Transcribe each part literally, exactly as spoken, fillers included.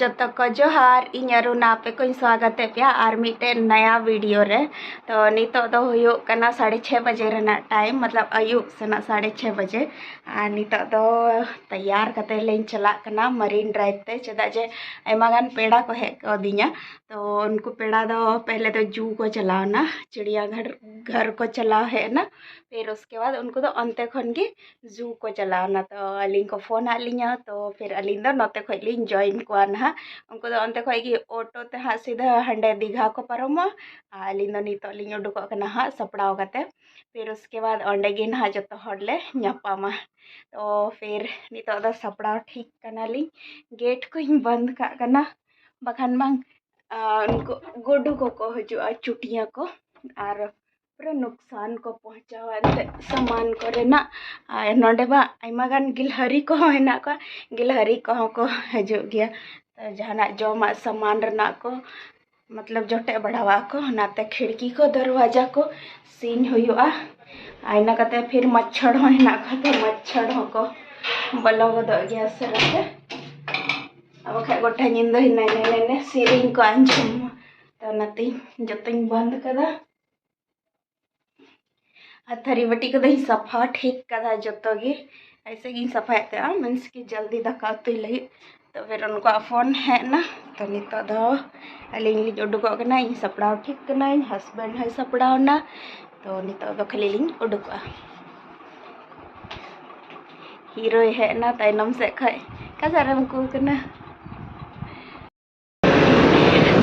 ᱡᱚᱛᱚ ᱠᱚ ᱡᱚᱦᱟᱨ, ᱤᱧ ᱚᱨᱩᱱᱟ, ᱟᱯᱮ ᱠᱚᱧ ᱥᱣᱟᱜᱚᱛᱮᱫ ᱯᱮᱭᱟ ᱟᱨ ᱢᱤᱫᱴᱮᱱ ᱱᱟᱭᱟ ᱵᱷᱤᱰᱤᱭᱳ ᱨᱮ᱾ ᱛᱚ ᱱᱤᱛᱚᱜ ᱫᱚ ᱦᱩᱭᱩᱜ ᱠᱟᱱᱟ ᱥᱟᱲᱮ ᱪᱷᱮ ᱵᱟᱡᱮ ᱨᱮᱱᱟᱜ ᱴᱟᱭᱤᱢ, ᱢᱚᱛᱞᱚᱵ ᱟᱹᱭᱩᱵ ᱥᱮᱱᱟᱜ ᱥᱟᱲᱮ ᱪᱷᱮ ᱵᱟᱡᱮ᱾ ᱟᱨ ᱱᱤᱛᱚᱜ ᱫᱚ ᱛᱮᱭᱟᱨ ᱠᱟᱛᱮ ᱞᱤᱧ ᱪᱟᱞᱟᱜ ᱠᱟᱱᱟ ᱢᱟᱨᱤᱱ ᱰᱨᱟᱭᱤᱵᱷ ᱛᱮ, ᱪᱮᱫᱟᱜ ᱡᱮ ᱟᱭᱢᱟ ᱜᱟᱱ ᱯᱮᱲᱟ ᱠᱚ ᱦᱮᱡ ᱠᱟᱣᱫᱤᱧᱟ᱾ ᱛᱚ ᱩᱱᱠᱩ ᱯᱮᱲᱟ ᱫᱚ ᱯᱮᱦᱞᱮ ᱫᱚ ᱡᱩ ᱠᱚ ᱪᱟᱞᱟᱣᱱᱟ, ᱪᱤᱲᱤᱭᱟᱜᱷᱚᱨ ᱜᱷᱚᱨ ᱠᱚ ᱪᱟᱞᱟᱣ ᱦᱮᱡ ᱮᱱᱟ᱾ ᱯᱷᱤᱨ ᱩᱥᱠᱮ ᱵᱟᱫ ᱩᱱᱠᱩ ᱫᱚ ᱚᱱᱛᱮ ᱠᱷᱚᱱ ᱜᱮ ᱡᱩ ᱠᱚ ᱪᱟᱞᱟᱣᱱᱟ᱾ ᱛᱚ ᱟᱹᱞᱤᱧ ᱠᱚ ᱯᱷᱳᱱ ᱟᱫ ᱞᱤᱧᱟ, ᱛᱚ ᱯᱷᱤᱨ ᱟᱹᱞᱤᱧ ᱫᱚ ᱱᱚᱛᱮ ᱠᱷᱚᱡ ᱞᱤᱧ ᱡᱚᱭᱮᱱ ᱠᱚᱣᱟ ᱱᱟᱦᱟᱜ᱾ ᱩᱱᱠᱩ ᱫᱚ ᱚᱱᱛᱮ ᱠᱷᱚᱡ ᱜᱮ ᱚᱴᱳ ᱛᱮ ᱦᱟᱸᱜ ᱥᱤᱫᱷᱟᱹ ᱦᱟᱸᱰᱮ ᱫᱤᱜᱷᱟ ᱠᱚ ᱯᱟᱨᱚᱢᱚᱜᱼᱟ᱾ ᱟᱨ ᱟᱹᱞᱤᱧ ᱫᱚ ᱱᱤᱛᱚᱜ ᱞᱤᱧ ᱩᱰᱩᱠᱚᱜ ᱠᱟᱱᱟ ᱦᱟᱸᱜ ᱥᱟᱯᱲᱟᱣ ᱠᱟᱛᱮ᱾ ᱯᱷᱤᱨ ᱩᱥᱠᱮ ᱵᱟᱫ ᱚᱸᱰᱮ ᱜᱮ ᱱᱟᱦᱟᱜ ᱡᱚᱛᱚ ᱦᱚᱲ ᱞᱮ ᱧᱟᱯᱟᱢᱟ᱾ ᱛᱚ ᱯᱷᱤᱨ ᱱᱤᱛᱚᱜ ᱫᱚ ᱥᱟᱯᱲᱟᱣ ᱴᱷᱤᱠ ᱠᱟᱱᱟᱞᱤᱧ, ᱜᱮᱴ ᱠᱚᱧ ᱵᱚᱱᱫ ᱠᱟᱜ ᱠᱟᱱᱟ, ᱵᱟᱠᱷᱟᱱ ᱵᱟᱝ ᱟᱨ ᱩᱱᱠᱩ ᱜᱩᱰᱩ ᱠᱚᱠᱚ ᱦᱤᱡᱩᱜᱼᱟ, ᱪᱩᱴᱤᱭᱟᱹ ᱠᱚ, ᱟᱨ ᱯᱩᱨᱟᱹ ᱱᱩᱠᱥᱟᱱ ᱠᱚ ᱯᱚᱦᱚᱸᱪᱟᱣᱟ ᱮᱱᱛᱮᱫ ᱥᱟᱢᱟᱱ ᱠᱚᱨᱮᱱᱟᱜ᱾ ᱟᱨ ᱱᱚᱰᱮ ᱢᱟ ᱟᱭᱢᱟ ᱜᱟᱱ ᱜᱤᱞᱦᱟᱹᱨᱤ ᱠᱚᱦᱚᱸ ᱦᱮᱱᱟᱜ ᱠᱚᱣᱟ, ᱜᱤᱞᱦᱟᱹᱨᱤ ᱠᱚᱦᱚᱸ ᱠᱚ ᱦᱤᱡᱩᱜ ᱜᱮᱭᱟ᱾ ᱛᱚ ᱡᱟᱦᱟᱱᱟᱜ ᱡᱚᱢᱟᱜ ᱥᱟᱢᱟᱱ ᱨᱮᱱᱟᱜ ᱠᱚ ᱢᱚᱛᱞᱚᱵ ᱡᱚᱴᱮᱫ ᱵᱟᱲᱟᱣᱟᱜ ᱠᱚ, ᱚᱱᱟᱛᱮ ᱠᱷᱤᱲᱠᱤ ᱠᱚ ᱫᱚᱨᱣᱟᱡᱟ ᱠᱚ ᱥᱤᱧ ᱦᱩᱭᱩᱜᱼᱟ᱾ ᱟᱨ ᱤᱱᱟᱹ ᱠᱟᱛᱮ ᱯᱷᱤᱨ ᱢᱟᱪᱷᱚᱲ ᱦᱚᱸ ᱦᱮᱱᱟᱜ ᱠᱚᱣᱟ, ᱛᱚ ᱢᱟᱪᱷᱚᱲ ᱦᱚᱸᱠᱚ ᱵᱚᱞᱚ ᱜᱚᱫᱚᱜ ᱜᱮᱭᱟ ᱩᱥᱟᱹᱨᱟ ᱛᱮ᱾ ᱟᱨ ᱵᱟᱠᱷᱟᱡ ᱜᱚᱴᱟ ᱧᱤᱫᱟᱹ ᱦᱤᱱᱟᱹ ᱱᱮ ᱥᱮᱨᱮᱧ ᱠᱚ ᱟᱸᱡᱚᱢᱟ᱾ ᱛᱚ ᱚᱱᱟᱛᱮ ᱡᱚᱛᱚᱧ ᱵᱚᱱᱫ ᱠᱟᱫᱟ᱾ ᱟᱨ ᱛᱷᱟᱹᱨᱤ ᱵᱟᱹᱴᱤ ᱠᱚᱫᱚᱧ ᱥᱟᱯᱷᱟ ᱴᱷᱤᱠ ᱠᱟᱫᱟ ᱡᱚᱛᱚ ᱜᱮ᱾ ᱮᱭᱥᱮ ᱜᱤᱧ ᱥᱟᱯᱷᱟᱭᱮᱫ ᱛᱟᱦᱮᱸᱜᱼᱟ, ᱢᱤᱱᱥ ᱠᱤ ᱡᱚᱞᱫᱤ ᱫᱟᱠᱟ ᱩᱛᱩᱭ ᱞᱟᱹᱜᱤᱫ᱾ ᱛᱚ ᱯᱷᱤᱨ ᱩᱱᱠᱩᱣᱟᱜ ᱯᱷᱳᱱ ᱦᱮᱡ ᱮᱱᱟ᱾ ᱛᱚ ᱱᱤᱛᱚᱜ ᱫᱚ ᱟᱹᱞᱤᱧ ᱞᱤᱧ ᱩᱰᱩᱠᱚᱜ ᱠᱟᱱᱟ, ᱤᱧ ᱥᱟᱯᱲᱟᱣ ᱴᱷᱤᱠ ᱠᱟᱹᱱᱟᱹᱧ, ᱦᱟᱥᱵᱮᱱᱰ ᱦᱚᱸᱭ ᱥᱟᱯᱲᱟᱣ ᱮᱱᱟ᱾ ᱛᱚ ᱱᱤᱛᱚᱜ ᱫᱚ ᱠᱷᱟᱹᱞᱤ ᱞᱤᱧ ᱩᱰᱩᱠᱚᱜᱼᱟ᱾ ᱦᱤᱨᱳᱭ ᱦᱮᱡ ᱮᱱᱟ ᱛᱟᱭᱱᱚᱢ ᱥᱮᱫ ᱠᱷᱚᱡ᱾ ᱚᱠᱟ ᱥᱮᱫ ᱨᱮᱢ ᱠᱩᱞ ᱠᱟᱱᱟ?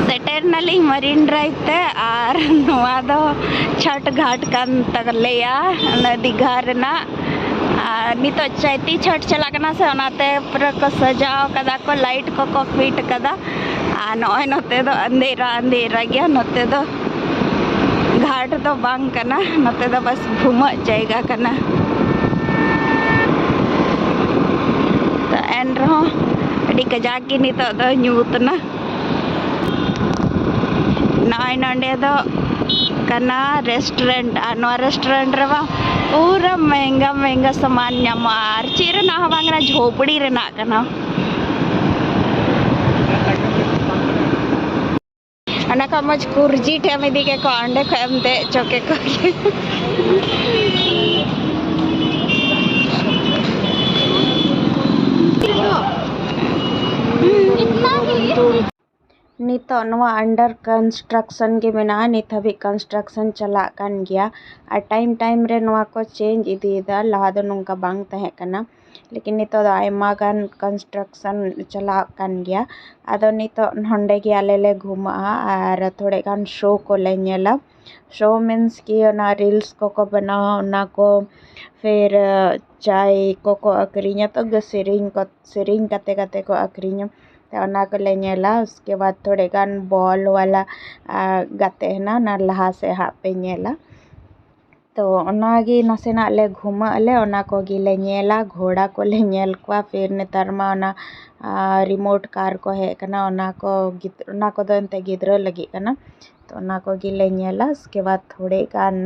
ᱥᱮᱴᱮᱨ ᱱᱟᱞᱤᱧ ᱢᱟᱨᱤᱱ ᱰᱨᱟᱭᱤᱵᱷ ᱛᱮ, ᱟᱨ ᱱᱚᱣᱟ ᱫᱚ ᱪᱷᱚᱴ ᱜᱷᱟᱴ ᱠᱟᱱ ᱛᱟᱞᱮᱭᱟ, ᱚᱱᱟ ᱫᱤᱜᱷᱟ ᱨᱮᱱᱟᱜ᱾ ᱟᱨ ᱱᱤᱛᱚᱜ ᱪᱟᱭᱛᱤ ᱪᱷᱚᱴ ᱪᱟᱞᱟᱜ ᱠᱟᱱᱟ ᱥᱮ, ᱚᱱᱟᱛᱮ ᱯᱩᱨᱟᱹ ᱠᱚ ᱥᱟᱡᱟᱣ ᱠᱟᱫᱟ ᱠᱚ, ᱞᱟᱭᱤᱴ ᱠᱚᱠᱚ ᱯᱷᱤᱴ ᱠᱟᱫᱟ᱾ ᱟᱨ ᱱᱚᱜᱼᱚᱭ ᱱᱚᱛᱮ ᱫᱚ ᱟᱸᱫᱷᱮᱨᱟ ᱟᱸᱫᱷᱮᱨᱟ ᱜᱮᱭᱟ, ᱱᱚᱛᱮ ᱫᱚ ᱜᱷᱟᱴ ᱫᱚ ᱵᱟᱝ ᱠᱟᱱᱟ, ᱱᱚᱛᱮ ᱫᱚ ᱵᱟᱥ ᱜᱷᱩᱢᱟᱹᱜ ᱡᱟᱭᱜᱟ ᱠᱟᱱᱟ᱾ ᱛᱚ ᱮᱱ ᱨᱮᱦᱚᱸ ᱟᱹᱰᱤ ᱠᱟᱡᱟᱠ ᱜᱮ ᱱᱤᱛᱚᱜ ᱫᱚ ᱧᱩᱛ ᱮᱱᱟ᱾ ᱱᱚᱜᱼᱚᱭ ᱱᱚᱰᱮ ᱫᱚ ᱠᱟᱱᱟ ᱨᱮᱥᱴᱩᱨᱮᱱᱴ, ᱟᱨ ᱱᱚᱣᱟ ᱨᱮᱥᱴᱩᱨᱮᱱᱴ ᱨᱮᱢᱟ ᱯᱩᱨᱟᱹ ᱢᱮᱦᱮᱝᱜᱟ ᱢᱮᱦᱮᱝᱜᱟ ᱥᱟᱢᱟᱱ ᱧᱟᱢᱚᱜᱼᱟ, ᱟᱨ ᱪᱮᱫ ᱨᱮᱱᱟᱜ ᱦᱚᱸ ᱵᱟᱝ ᱠᱟᱱᱟ, ᱡᱷᱚᱯᱲᱤ ᱨᱮᱱᱟᱜ ᱠᱟᱱᱟ᱾ ᱚᱱᱟ ᱠᱷᱚᱱ ᱢᱚᱡᱽ ᱠᱩᱨᱡᱤ ᱴᱷᱮᱱ ᱮᱢ ᱤᱫᱤ ᱠᱮᱠᱚᱣᱟ, ᱚᱸᱰᱮ ᱠᱷᱚᱱ ᱮᱢ ᱫᱮᱡ ᱦᱚᱪᱚ ᱠᱮᱠᱚᱣᱟ᱾ ᱱᱤᱛᱚᱜ ᱱᱚᱣᱟ under construction ᱜᱮ ᱢᱮᱱᱟᱜᱼᱟ, ᱱᱤᱛ ᱦᱟᱹᱵᱤᱡ construction ᱪᱟᱞᱟᱜ ᱠᱟᱱ ᱜᱮᱭᱟ᱾ ᱟᱨ time time ᱨᱮ ᱱᱚᱣᱟ ᱠᱚ change ᱤᱫᱤᱭᱮᱫᱟ, ᱞᱟᱦᱟ ᱫᱚ ᱱᱚᱝᱠᱟ ᱵᱟᱝ ᱛᱟᱦᱮᱸ ᱠᱟᱱᱟ, ᱞᱮᱠᱤᱱ ᱱᱤᱛᱚᱜ ᱫᱚ ᱟᱭᱢᱟ ᱜᱟᱱ construction ᱪᱟᱞᱟᱜ ᱠᱟᱱ ᱜᱮᱭᱟ᱾ ᱟᱫᱚ ᱱᱤᱛᱚᱜ ᱱᱚᱸᱰᱮ ᱜᱮ ᱟᱞᱮ ᱞᱮ ᱜᱷᱩᱢᱟᱜᱼᱟ ᱟᱨ ᱛᱷᱚᱲᱮ ᱜᱟᱱ show ᱠᱚᱞᱮ ᱧᱮᱞᱟ᱾ Show means ᱠᱤ ᱚᱱᱟ reels ᱠᱚᱠᱚ ᱵᱮᱱᱟᱣᱟ, ᱚᱱᱟ ᱠᱚ, ᱯᱷᱤᱨ ᱪᱟᱭ ᱠᱚᱠᱚ ᱟᱹᱠᱷᱨᱤᱧᱟ, ᱛᱚ ᱥᱮᱨᱮᱧ ᱠᱟᱛᱮ ᱠᱟᱛᱮ ᱠᱚ ᱟᱹᱠᱷᱨᱤᱧᱟ᱾ ᱛᱚ ᱚᱱᱟ ᱠᱚᱞᱮ ᱧᱮᱞᱟ᱾ ᱩᱥᱠᱮ ᱵᱟᱫ ᱛᱷᱚᱲᱮ ᱜᱟᱱ ball ᱣᱟᱞᱟ ᱜᱟᱛᱮ ᱦᱮᱱᱟᱜᱼᱟ, ᱚᱱᱟ ᱞᱟᱦᱟ ᱥᱮᱫ ᱦᱟᱸᱜ ᱯᱮ ᱧᱮᱞᱟ᱾ ᱛᱚ ᱚᱱᱟᱜᱮ ᱱᱟᱥᱮᱱᱟᱜ ᱞᱮ ᱜᱷᱩᱢᱟᱹᱜ ᱟᱞᱮ, ᱚᱱᱟ ᱠᱚᱜᱮᱞᱮ ᱧᱮᱞᱟ, ᱜᱷᱚᱲᱟ ᱠᱚᱞᱮ ᱧᱮᱞ ᱠᱚᱣᱟ᱾ ᱯᱷᱤᱨ ᱱᱮᱛᱟᱨ ᱢᱟ ᱚᱱᱟ remote car ᱠᱚ ᱦᱮᱡ ᱟᱠᱟᱱᱟ, ᱚᱱᱟ ᱠᱚ ᱜᱤᱫ- ᱚᱱᱟ ᱠᱚᱫᱚ ᱮᱱᱛᱮ ᱜᱤᱫᱽᱨᱟᱹ ᱞᱟᱹᱜᱤᱫ ᱠᱟᱱᱟ᱾ ᱛᱚ ᱚᱱᱟ ᱠᱚᱜᱮᱞᱮ ᱧᱮᱞᱟ᱾ ᱩᱥᱠᱮ ᱵᱟᱫ ᱛᱷᱚᱲᱮ ᱜᱟᱱ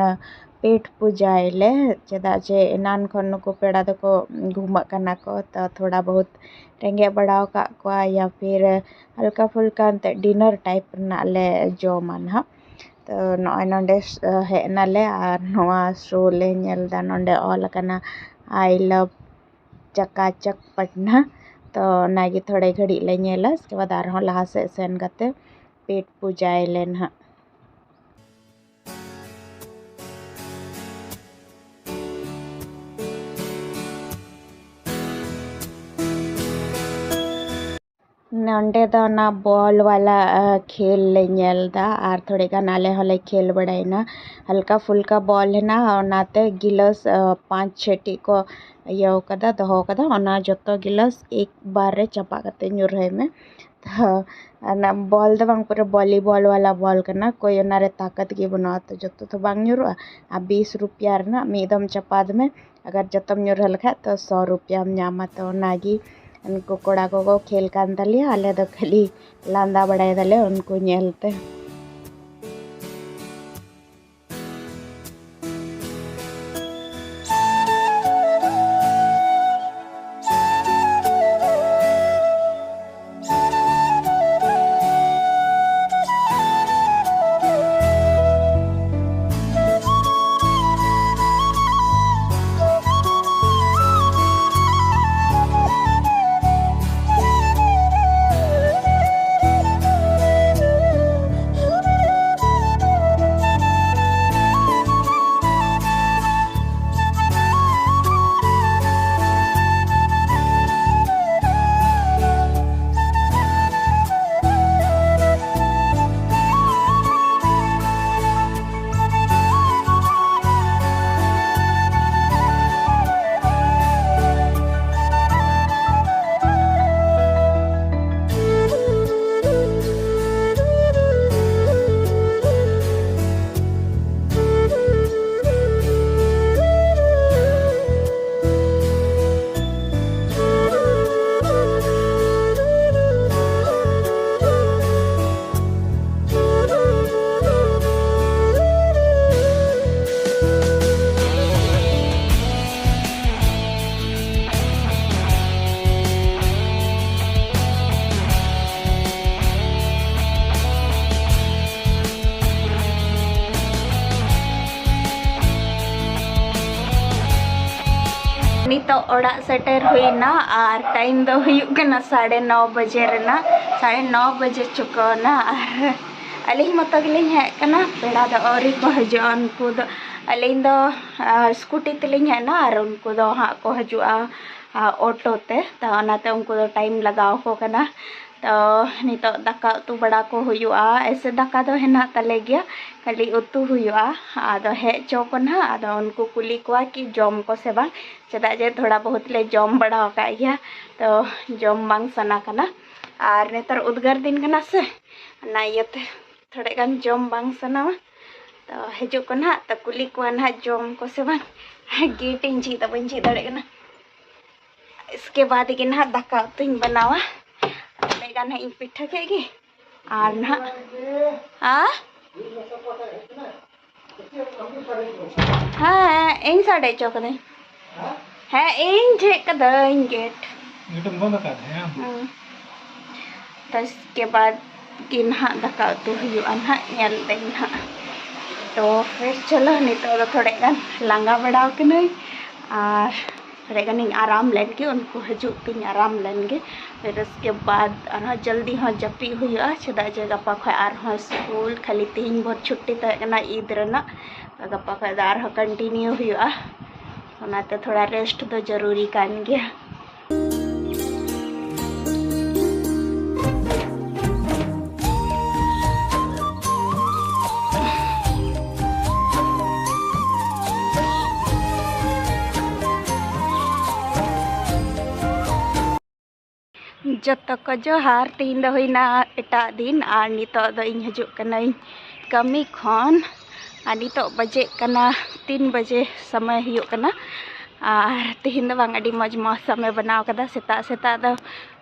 ᱯᱮᱴ ᱯᱩᱡᱟᱭᱟᱞᱮ, ᱪᱮᱫᱟᱜ ᱡᱮ ᱮᱱᱟᱱ ᱠᱷᱚᱱ ᱱᱩᱠᱩ ᱯᱮᱲᱟ ᱫᱚᱠᱚ ᱜᱷᱩᱢᱟᱹᱜ ᱠᱟᱱᱟ ᱠᱚ, ᱛᱚ ᱛᱷᱚᱲᱟ ᱵᱚᱦᱩᱛ ᱨᱮᱸᱜᱮᱡ ᱵᱟᱲᱟ ᱟᱠᱟᱫ ᱠᱚᱣᱟ, ᱭᱟ ᱯᱷᱤᱨ ᱦᱟᱞᱠᱟ ᱯᱷᱩᱞᱠᱟ ᱮᱱᱛᱮ dinner type ᱨᱮᱱᱟᱜ ᱞᱮ ᱡᱚᱢᱟ ᱱᱟᱦᱟᱜ᱾ ᱛᱚ ᱱᱚᱜᱼᱚᱭ ᱱᱚᱰᱮ ᱦᱮᱡ ᱮᱱᱟᱞᱮ ᱟᱨ ᱱᱚᱣᱟ show ᱞᱮ ᱧᱮᱞ ᱮᱫᱟ᱾ ᱱᱚᱰᱮ ᱚᱞ ᱟᱠᱟᱱᱟ I love ᱪᱟᱠᱟᱪᱟᱠ ᱯᱟᱴᱱᱟ᱾ ᱛᱚ ᱚᱱᱟᱜᱮ ᱛᱷᱚᱲᱮ ᱜᱷᱟᱹᱲᱤᱡ ᱞᱮ ᱧᱮᱞᱟ, ᱩᱥᱠᱮ ᱵᱟᱫ ᱟᱨᱦᱚᱸ ᱞᱟᱦᱟ ᱥᱮᱫ ᱥᱮᱱ ᱠᱟᱛᱮ ᱯᱮᱴ ᱯᱩᱡᱟᱭᱟᱞᱮ ᱱᱟᱦᱟᱜ᱾ ᱱᱚᱸᱰᱮ ᱫᱚ ᱚᱱᱟ ball ᱣᱟᱞᱟ ᱠᱷᱮᱞ ᱞᱮ ᱧᱮᱞ ᱮᱫᱟ ᱟᱨ ᱛᱷᱚᱲᱮ ᱜᱟᱱ ᱟᱞᱮ ᱦᱚᱸᱞᱮ ᱠᱷᱮᱞ ᱵᱟᱲᱟᱭᱮᱱᱟ᱾ ᱦᱟᱞᱠᱟ ᱯᱷᱩᱞᱠᱟ ball ᱦᱮᱱᱟᱜᱼᱟ, ᱚᱱᱟᱛᱮ ᱜᱤᱞᱟᱹᱥ ᱯᱟᱸᱪ ᱪᱷᱮᱴᱤ ᱠᱚ ᱤᱭᱟᱹ ᱠᱟᱫᱟ, ᱫᱚᱦᱚ ᱠᱟᱫᱟ, ᱚᱱᱟ ᱡᱚᱛᱚ ᱜᱤᱞᱟᱹᱥ ᱮᱠ ᱵᱟᱨ ᱨᱮ ᱪᱟᱯᱟ ᱠᱟᱛᱮ ᱧᱩᱨᱦᱟᱹᱭ ᱢᱮ᱾ ᱛᱚ ᱚᱱᱟ ball ᱫᱚ ᱵᱟᱝ, ᱯᱩᱨᱟᱹ volleyball ᱣᱟᱞᱟ ball ᱠᱟᱱᱟ, ᱠᱳᱭ ᱚᱱᱟᱨᱮ ᱛᱟᱠᱚᱛ ᱜᱮ ᱵᱟᱹᱱᱩᱜᱼᱟ, ᱛᱚ ᱡᱚᱛᱚ ᱫᱚ ᱵᱟᱝ ᱧᱩᱨᱩᱜᱼᱟ᱾ ᱟᱨ ᱵᱤᱥ ᱨᱩᱯᱤᱭᱟ ᱨᱮᱱᱟᱜ ᱢᱤᱫ ᱫᱚᱢ ᱪᱟᱯᱟᱫ ᱢᱮ, ᱟᱜᱟᱨ ᱡᱚᱛᱚᱢ ᱧᱩᱨᱦᱟᱹ ᱞᱮᱠᱷᱟᱡ ᱛᱚ ᱥᱚ ᱨᱩᱯᱤᱭᱟᱢ ᱧᱟᱢᱟ᱾ ᱛᱚ ᱚᱱᱟᱜᱮ ᱩᱱᱠᱩ ᱠᱚᱲᱟ ᱠᱚᱠᱚ ᱠᱷᱮᱞ ᱠᱟᱱ ᱛᱟᱞᱮᱭᱟ, ᱟᱞᱮ ᱫᱚ ᱠᱷᱟᱹᱞᱤ ᱞᱟᱸᱫᱟ ᱵᱟᱲᱟᱭ ᱫᱟᱞᱮ ᱩᱱᱠᱩ ᱧᱮᱞ ᱛᱮ᱾ ᱛᱚ ᱚᱲᱟᱜ ᱥᱮᱴᱮᱨ ᱦᱩᱭᱱᱟ ᱟᱨ time ᱫᱚ ᱦᱩᱭᱩᱜ ᱠᱟᱱᱟ ᱥᱟᱲᱮ ᱱᱚ ᱵᱟᱡᱮ ᱨᱮᱱᱟᱜ, ᱥᱟᱲᱮ ᱱᱚ ᱵᱟᱡᱮ ᱪᱩᱠᱟᱹᱣᱱᱟ᱾ ᱟᱨ ᱟᱹᱞᱤᱧ ᱢᱚᱛᱚ ᱜᱮᱞᱤᱧ ᱦᱮᱡ ᱠᱟᱱᱟ, ᱯᱮᱲᱟ ᱫᱚ ᱟᱹᱣᱨᱤ ᱠᱚ ᱦᱤᱡᱩᱜᱼᱟ᱾ ᱩᱱᱠᱩ ᱫᱚ, ᱟᱹᱞᱤᱧ ᱫᱚ ᱥᱠᱩᱴᱤ ᱛᱮᱞᱤᱧ ᱦᱮᱡ ᱮᱱᱟ ᱟᱨ ᱩᱱᱠᱩ ᱫᱚ ᱦᱟᱸᱜ ᱠᱚ ᱦᱤᱡᱩᱜᱼᱟ ᱚᱴᱳ ᱛᱮ, ᱛᱚ ᱚᱱᱟᱛᱮ ᱩᱱᱠᱩ ᱫᱚ time ᱞᱟᱜᱟᱣ ᱟᱠᱚ ᱠᱟᱱᱟ᱾ ᱛᱚ ᱱᱤᱛᱚᱜ ᱫᱟᱠᱟ ᱩᱛᱩ ᱵᱟᱲᱟ ᱠᱚ ᱦᱩᱭᱩᱜᱼᱟ᱾ ᱮᱭᱥᱮ ᱫᱟᱠᱟ ᱫᱚ ᱦᱮᱱᱟᱜ ᱛᱟᱞᱮ ᱜᱮᱭᱟ, ᱠᱷᱟᱹᱞᱤ ᱩᱛᱩ ᱦᱩᱭᱩᱜᱼᱟ᱾ ᱟᱫᱚ ᱦᱮᱡ ᱪᱚ ᱠᱚ ᱱᱟᱦᱟᱜ, ᱟᱫᱚ ᱩᱱᱠᱩ ᱠᱩᱞᱤ ᱠᱚᱣᱟ ᱠᱤ ᱡᱚᱢ ᱠᱚ ᱥᱮ ᱵᱟᱝ, ᱪᱮᱫᱟᱜ ᱡᱮ ᱛᱷᱚᱲᱟ ᱵᱚᱦᱩᱛ ᱞᱮ ᱡᱚᱢ ᱵᱟᱲᱟ ᱟᱠᱟᱫ ᱜᱮᱭᱟ, ᱛᱚ ᱡᱚᱢ ᱵᱟᱝ ᱥᱟᱱᱟ ᱠᱟᱱᱟ᱾ ᱟᱨ ᱱᱮᱛᱟᱨ ᱩᱫᱽᱜᱟᱹᱨ ᱫᱤᱱ ᱠᱟᱱᱟ ᱥᱮ, ᱚᱱᱟ ᱤᱭᱟᱹᱛᱮ ᱛᱷᱚᱲᱟ ᱜᱟᱱ ᱡᱚᱢ ᱵᱟᱝ ᱥᱟᱱᱟᱣᱟ᱾ ᱛᱚ ᱦᱤᱡᱩᱜ ᱠᱚ ᱱᱟᱦᱟᱜ, ᱛᱚ ᱠᱩᱞᱤ ᱠᱚᱣᱟ ᱱᱟᱦᱟᱜ ᱡᱚᱢ ᱠᱚ ᱥᱮ ᱵᱟᱝ᱾ ᱜᱮᱴ ᱤᱧ ᱡᱷᱤᱡ ᱫᱟ, ᱵᱟᱹᱧ ᱡᱷᱤᱡ ᱫᱟᱲᱮᱭᱟᱜ ᱠᱟᱱᱟ᱾ ᱤᱥᱠᱮ ᱵᱟᱫ ᱜᱮ ᱱᱟᱦᱟᱜ ᱫᱟᱠᱟ ᱩᱛᱩᱧ ᱵᱮᱱᱟᱣᱟ᱾ ᱛᱷᱚᱲᱟ ᱜᱟᱱ ᱦᱟᱸᱜ ᱤᱧ ᱯᱤᱴᱷᱟᱹ ᱠᱮᱫ ᱜᱮ ᱟᱨ ᱱᱟᱦᱟᱜ, ᱟ? ᱦᱮᱸ, ᱤᱧ ᱥᱟᱰᱮ ᱦᱚᱪᱚ ᱠᱟᱹᱫᱟᱹᱧ᱾ ᱦᱮᱸ, ᱤᱧ ᱡᱷᱤᱡ ᱠᱟᱹᱫᱟᱹᱧ ᱜᱮᱴ᱾ ᱜᱮᱴᱮᱢ ᱵᱚᱱᱫ ᱟᱠᱟᱫ ᱦᱮᱸ? ᱦᱩᱸ᱾ ᱛᱚ ᱤᱥᱠᱮ ᱵᱟᱫ ᱜᱮ ᱱᱟᱦᱟᱜ ᱫᱟᱠᱟ ᱩᱛᱩ ᱦᱩᱭᱩᱜᱼᱟ ᱱᱟᱦᱟᱜ, ᱧᱮᱞ ᱫᱟᱹᱧ ᱱᱟᱦᱟᱜ᱾ ᱛᱚ ᱯᱷᱤᱨ ᱪᱚᱞᱚ, ᱱᱤᱛᱚᱜ ᱫᱚ ᱛᱷᱚᱲᱟ ᱜᱟᱱ ᱞᱟᱸᱜᱟ ᱵᱟᱲᱟᱣ ᱠᱟᱹᱱᱟᱹᱧ ᱟᱨ ᱛᱷᱚᱲᱟ ᱜᱟᱱᱤᱧ ᱟᱨᱟᱢ ᱞᱮᱱ ᱜᱮ, ᱩᱱᱠᱩ ᱦᱤᱡᱩᱜ ᱛᱤᱧ ᱟᱨᱟᱢ ᱞᱮᱱ ᱜᱮ᱾ ᱯᱷᱤᱨ ᱩᱥᱠᱮ ᱵᱟᱫ ᱟᱨᱦᱚᱸ ᱡᱚᱞᱫᱤ ᱦᱚᱸ ᱡᱟᱹᱯᱤᱫ ᱦᱩᱭᱩᱜᱼᱟ, ᱪᱮᱫᱟᱜ ᱡᱮ ᱜᱟᱯᱟ ᱠᱷᱚᱱ ᱟᱨᱦᱚᱸ ᱥᱠᱩᱞ, ᱠᱷᱟᱹᱞᱤ ᱛᱮᱦᱮᱧ ᱵᱷᱳᱨ ᱪᱷᱩᱴᱴᱤ ᱛᱟᱦᱮᱸ ᱠᱟᱱᱟ ᱤᱫ ᱨᱮᱱᱟᱜ, ᱛᱚ ᱜᱟᱯᱟ ᱠᱷᱚᱱ ᱫᱚ ᱟᱨᱦᱚᱸ continue ᱦᱩᱭᱩᱜᱼᱟ᱾ ᱚᱱᱟᱛᱮ ᱛᱷᱚᱲᱟ rest ᱫᱚ ᱡᱚᱨᱩᱨᱤ ᱠᱟᱱ ᱜᱮᱭᱟ᱾ ᱡᱚᱛᱚ ᱠᱚ ᱡᱚᱦᱟᱨ᱾ ᱛᱤᱦᱤᱧ ᱫᱚ ᱦᱩᱭᱱᱟ ᱮᱴᱟᱜ ᱫᱤᱱ ᱟᱨ ᱱᱤᱛᱚᱜ ᱫᱚ ᱤᱧ ᱦᱤᱡᱩᱜ ᱠᱟᱹᱱᱟᱹᱧ ᱠᱟᱹᱢᱤ ᱠᱷᱚᱱ᱾ ᱟᱨ ᱱᱤᱛᱚᱜ ᱵᱟᱡᱮᱜ ᱠᱟᱱᱟ ᱛᱤᱱ ᱵᱟᱡᱮ ᱥᱚᱢᱚᱭ ᱦᱩᱭᱩᱜ ᱠᱟᱱᱟ᱾ ᱟᱨ ᱛᱤᱦᱤᱧ ᱫᱚ ᱵᱟᱝ, ᱟᱹᱰᱤ ᱢᱚᱡᱽ ᱢᱚᱥᱟᱢᱮ ᱵᱮᱱᱟᱣ ᱠᱟᱫᱟ᱾ ᱥᱮᱛᱟᱜ ᱥᱮᱛᱟᱜ ᱫᱚ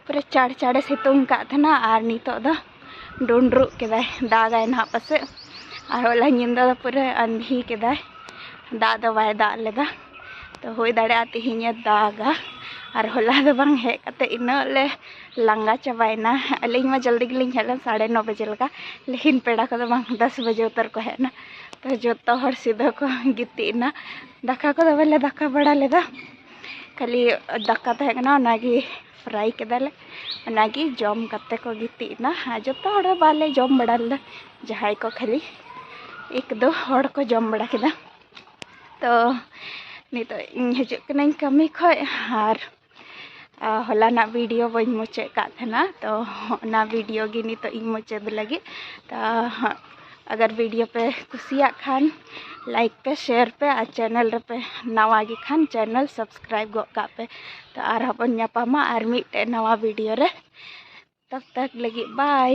ᱯᱩᱨᱟᱹ ᱪᱟᱲ ᱪᱟᱲᱮ ᱥᱤᱛᱩᱝ ᱠᱟᱜ ᱛᱟᱦᱮᱱᱟ ᱟᱨ ᱱᱤᱛᱚᱜ ᱫᱚ ᱰᱩᱸᱰᱨᱩᱜ ᱠᱮᱫᱟᱭ, ᱫᱟᱜᱟᱭ ᱱᱟᱦᱟᱜ ᱯᱟᱥᱮᱡ᱾ ᱟᱨ ᱦᱚᱞᱟ ᱧᱤᱫᱟᱹ ᱫᱚ ᱯᱩᱨᱟᱹ ᱟᱸᱫᱷᱤ ᱠᱮᱫᱟᱭ, ᱫᱟᱜ ᱫᱚ ᱵᱟᱭ ᱫᱟᱜ ᱞᱮᱫᱟ᱾ ᱛᱚ ᱦᱩᱭ ᱫᱟᱲᱮᱭᱟᱜᱼᱟ ᱛᱤᱦᱤᱧᱮ ᱫᱟᱜᱟ᱾ ᱟᱨ ᱦᱚᱞᱟ ᱫᱚ ᱵᱟᱝ, ᱦᱮᱡ ᱠᱟᱛᱮ ᱤᱱᱟᱹᱜ ᱞᱮ ᱞᱟᱸᱜᱟ ᱪᱟᱵᱟᱭᱮᱱᱟ᱾ ᱟᱹᱞᱤᱧ ᱢᱟ ᱡᱚᱞᱫᱤ ᱜᱮᱞᱤᱧ ᱦᱮᱡ ᱞᱮᱱ, ᱥᱟᱲᱮ ᱱᱚ ᱵᱟᱡᱮ ᱞᱮᱠᱟ, ᱞᱮᱠᱤᱱ ᱯᱮᱲᱟ ᱠᱚᱫᱚ ᱵᱟᱝ, ᱫᱚᱥ ᱵᱟᱡᱮ ᱩᱛᱟᱹᱨ ᱠᱚ ᱦᱮᱡ ᱮᱱᱟ᱾ ᱛᱚ ᱡᱚᱛᱚ ᱦᱚᱲ ᱥᱤᱫᱷᱟᱹ ᱠᱚ ᱜᱤᱛᱤᱡ ᱮᱱᱟ, ᱫᱟᱠᱟ ᱠᱚᱫᱚ ᱵᱟᱞᱮ ᱫᱟᱠᱟ ᱵᱟᱲᱟ ᱞᱮᱫᱟ᱾ ᱠᱷᱟᱹᱞᱤ ᱫᱟᱠᱟ ᱛᱟᱦᱮᱸ ᱠᱟᱱᱟ, ᱚᱱᱟᱜᱮ ᱯᱷᱨᱟᱭ ᱠᱮᱫᱟᱞᱮ᱾ ᱚᱱᱟᱜᱮ ᱡᱚᱢ ᱠᱟᱛᱮ ᱠᱚ ᱜᱤᱛᱤᱡ ᱮᱱᱟ᱾ ᱟᱨ ᱡᱚᱛᱚ ᱦᱚᱲ ᱵᱟᱞᱮ ᱡᱚᱢ ᱵᱟᱲᱟ ᱞᱮᱫᱟ, ᱡᱟᱦᱟᱸᱭ ᱠᱚ ᱠᱷᱟᱹᱞᱤ ᱮᱠ ᱫᱩ ᱦᱚᱲ ᱠᱚ ᱡᱚᱢ ᱵᱟᱲᱟ ᱠᱮᱫᱟ᱾ ᱛᱚ ᱱᱤᱛᱚᱜ ᱤᱧ ᱦᱤᱡᱩᱜ ᱠᱟᱹᱱᱟᱹᱧ ᱠᱟᱹᱢᱤ ᱠᱷᱚᱡ, ᱟᱨ ᱟᱨ ᱦᱚᱞᱟᱱᱟᱜ ᱵᱷᱤᱰᱤᱭᱳ ᱵᱟᱹᱧ ᱢᱩᱪᱟᱹᱫ ᱠᱟᱜ ᱛᱟᱦᱮᱱᱟ, ᱛᱚ ᱚᱱᱟ ᱵᱷᱤᱰᱤᱭᱳ ᱜᱮ ᱱᱤᱛᱚᱜ ᱤᱧ ᱢᱩᱪᱟᱹᱫ ᱞᱟᱹᱜᱤᱫ᱾ ᱛᱚ ᱟᱜᱟᱨ ᱵᱷᱤᱰᱤᱭᱳ ᱯᱮ ᱠᱩᱥᱤᱭᱟᱜ ᱠᱷᱟᱱ ᱞᱟᱭᱤᱠ ᱯᱮ, ᱥᱮᱭᱟᱨ ᱯᱮ, ᱟᱨ ᱪᱮᱱᱮᱞ ᱨᱮᱯᱮ ᱱᱟᱣᱟ ᱜᱮ ᱠᱷᱟᱱ ᱪᱮᱱᱮᱞ ᱥᱟᱵᱥᱠᱨᱟᱭᱤᱵ ᱜᱚᱫ ᱠᱟᱜ ᱯᱮ᱾ ᱛᱚ ᱟᱨᱦᱚᱸ ᱵᱚᱱ ᱧᱟᱯᱟᱢᱟ ᱟᱨ ᱢᱤᱫᱴᱮᱡ ᱱᱟᱣᱟ ᱵᱷᱤᱰᱤᱭᱳ ᱨᱮ᱾ ᱛᱚᱵ ᱛᱚᱠ ᱞᱟᱹᱜᱤᱫ ᱵᱟᱭ᱾